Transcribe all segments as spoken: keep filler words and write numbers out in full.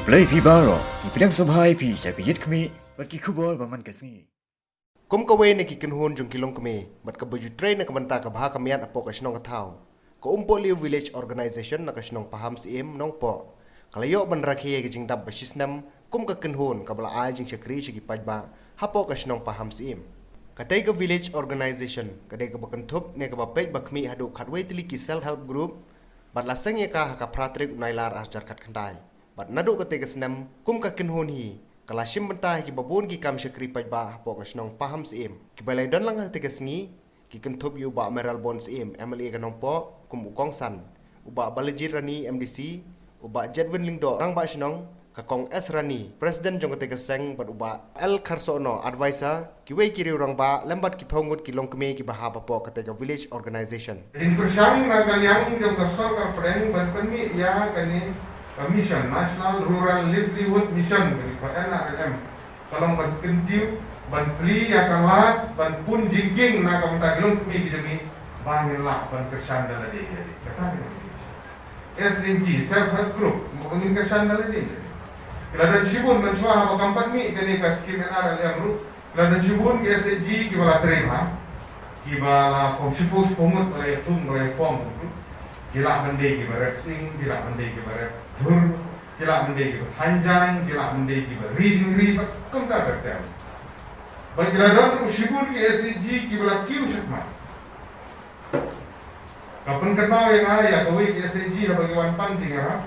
Khublei phi baroh, ngi pdiang sngewbha ïa phi sha ka Ïit Khmih bad ki khubor ba man ka sngi. Kum kawei na ki kynhun jong ki longkmie bad kaba ju trei na ka bynta ka bha ka miat hapoh ka shnong ka thaw, ka Umpohliew Village Organization na ka shnong Pahamsyiem, Nongpoh, ka la ïoh ban rakhe ïa ka jingdap ba shisnem kum ka kynhun kaba la ai jingshakri sha ki paidbah hapoh ka shnong Pahamsyiem. Katei ka Village Organization ka dei kaba kynthup ne kaba peit ba khmih haduh khatwei tylli ki Self Help Group bad la seng ïa ka ha ka phra tarik u Nailar arhajar khatkhyndai. Bad naduh katei ka snem, kum ka kynhun hi, ka la shim bynta ïa kiba bun ki kam shakri paidbah hapoh ka shnong Pahamsyiem. Kiba la ïadon lang ha katei ka sngi ki kynthup ïa u Bah Mayralborn Syiem, M L A ka Nongpoh kum u kongsan, u Bah Balajied Rani, M D C, u Bah Jedwin Lyngdoh, Rangbah Shnong, ka Kong S Rani, President jong katei ka seng, bad u Bah L Kharsohno, Advisor, kiwei ki riew rangbah lem bad ki phew ngut ki longkmie kiba hap hapoh katei ka Village Organization. Ka jingpyrshang na ka liang jong ka sorkar pdeng ban pynmih ïa kane ka mission, National Rural Livelihood Mission, kane ka N R L M, ka long ban kyntiew, ban plie ïa ka lad ban pun jingkieng na ka bynta ki longkmie ki jong ngi ba ngin lah ban kyrshan da lade ïa lade. Kata ka mission. S H G, Self Help Group, ba ngin kyrshan da lade ïa lade. Ki la don shibun mynshuwa haba kam pat mih kane ka skim N R L M ruh. Ki la don shibun ki S H G kiba la trei bha, kiba la form, shiphew, shiphew ngut ba la ïathung, ba la ïaform ruh. Ki lah ban dei kiba rep sying, ki lah ban dei kiba rep thur, ki lah ban dei kiba thanjaiñ, ki lah ban dei kiba ri jingri, bad kumta ter ter. Bad ki la don ruh shibun ki S H G kiba la kiew shakhmat. Ka pynkynmaw ïa nga ïa kawei ka S H G haba ki wan pan jingïarap.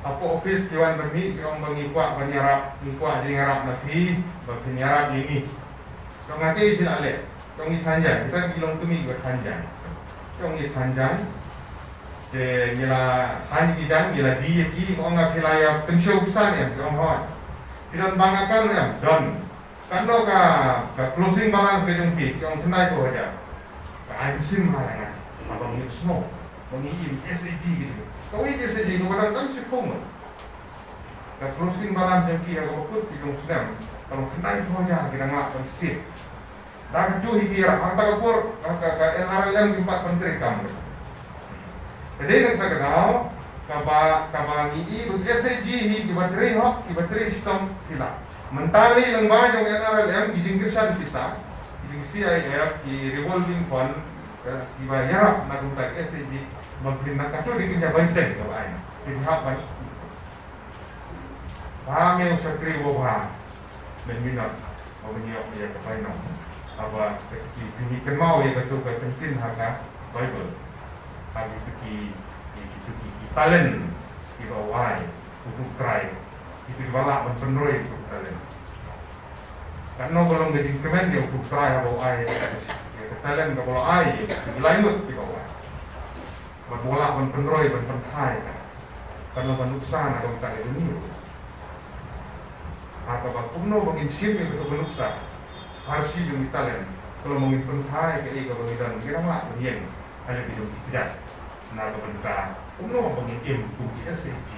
Hapoh office ki wan ban mih, ki ong ba ngi kwah ban ïarap, ngi kwah jingïarap na phi, ba phin ïarap ïa ngi. Ki ong, nga te phi la leh? Ki ong, ngi thanjaiñ, kita ki longkmie kiba thanjaiñ. Ki ong, ngi thanjaiñ. Te ngi la thanjaiñ, ngi la die ïa ki, ki ong, nga phi la ïa pynshew pisa ne em? Ki ong, hooid. Phi don bank account ne em? Don. Katno ka, ka closing balance ka jong phi? Ki ong, khyndai phew hajar. Ka ai mynsiem bha ïa nga. Haba ngi sngew ba ngi im S H G ki jong, kawei ka S H G kaba dang dang shiphew ngut. Ka closing balance jong ki ha kaba kut ki jong snem ka long khyndai phew hajar, ki dang lah ban siew. Da katu hi ki ïarap, hangta ka por ka, ka N R L M kim pat pyntrei kam. Ka dei na kata ka daw kaba, kaba ngi i ba ki S H G hi kiba trei hok, kiba trei shitom ki lah. Mynta lei lyngba jong N R L M, ki jingkyrshan pisa, ki jing C I F, ki revolving fund, eh, kiba ïarap na ka bynta ki S H G, ba phin, na katu dei ki jingbaiseng kaba ai na. Phin hap ban, ba me u shakri uba bha, men minot ba men ïoh ïa ka bainong. Haba ki, ki, ki kynmaw ïa katu ka kyntien ha ka Baibl, ha kitu ki, ki, kitu ki, ki talent kiba u ai u Trai, kitu kiba lah ban pynroi ïa ka talent. Katno ka long ka jingkmen ïa u Trai haba u ai ïa ka talent kaba u ai ïa ki lai ngut kiba u ai. Bad u lah ban pynroi, ban pynthai ka. Katno ka nuksa na ka bynta ka jong ngi. Ha kaba kumno ba ngin shim ïa katu ka nuksa, ha shi jong ki talent, ka long ba ngin pynthai kaei kaba ngi don, ngi dang lah ban ïeng ha la ki jong ki kjat. Na ka bynta kumno ba ngin im kum ki S H G.